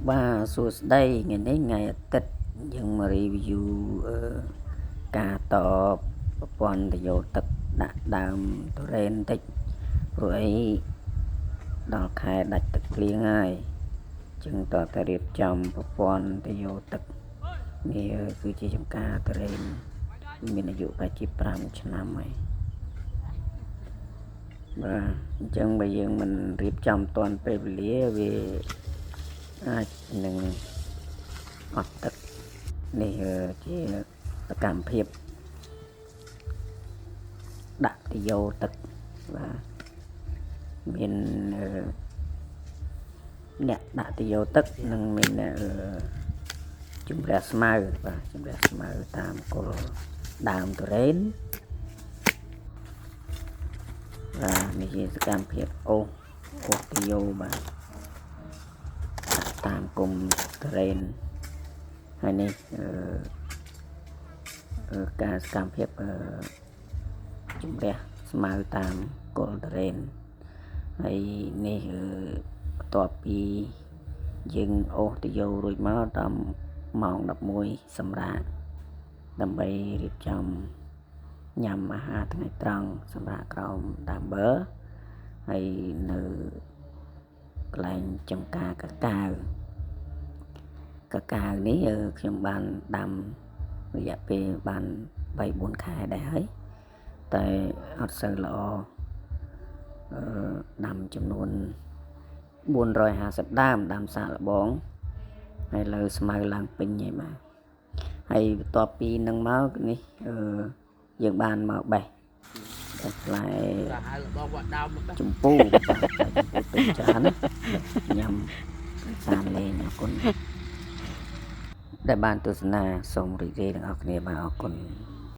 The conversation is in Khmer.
បាទសួស្តីថ្ងៃនេះថ្ងៃអាទិត្យយើងមក review ការតបប្រព័ន្ធតយោទឹកដាក់ដើមទុរេនបន្តិចព្រោះអីដល់ខែដាច់ទឹកភ្លៀងហើយចឹងតើតែរៀបចំប្រព័ន្ធតយោទឹកនេះគឺជាចំការទុរេនមានអាយុប្រហែលជា5ឆ្នាំហើយបាទអញ្ចឹងបើយើងមិនរៀបចំទាន់ពេលវេលាវាអាចនឹងអត់ទឹកនេះជាសកម្មភាពដាក់ទយោទឹកបាទមានអ្នកដាក់ទយោទឹកនិងមានអ្នកជំរះស្មៅបាទជំរះស្មៅតាមគល់ដើមទុរេនបាទនេះជាសកម្មភាពអូសទយោបាទតាមគុំទុរេនហើយនេះការសកម្មភាពជំរះស្មៅតាមគល់ទុរេនហើយនេះបន្ទាប់ពីយើងអូសទយោរួចមកដល់ម៉ោង11សម្រាប់ដើម្បីរៀបចំញ៉ាំអាហារថ្ងៃត្រង់សម្រាប់ក្រោមដើមបឺហើយនៅកន្លែងចំការកាកាវកាកាវនេះខ្ញុំបានដាំរយៈពេលបាន3 4ខែដែរហើយតែអត់សូវល្អដាំចំនួន450ដើមដាំសាកល្បងហើយលើស្មៅឡើងពេញហើយបាទហើយបន្ទាប់ពីនឹងមកនេះយើងបានមកបេះផ្លែចម្ពូបាទផ្លែចម្ពូទុំច្រើនណាញ៉ាំសានលេងអរគុណដែលបានទស្សនាសូមរីករាយទាំងអស់គ្នាបាទអរគុណ។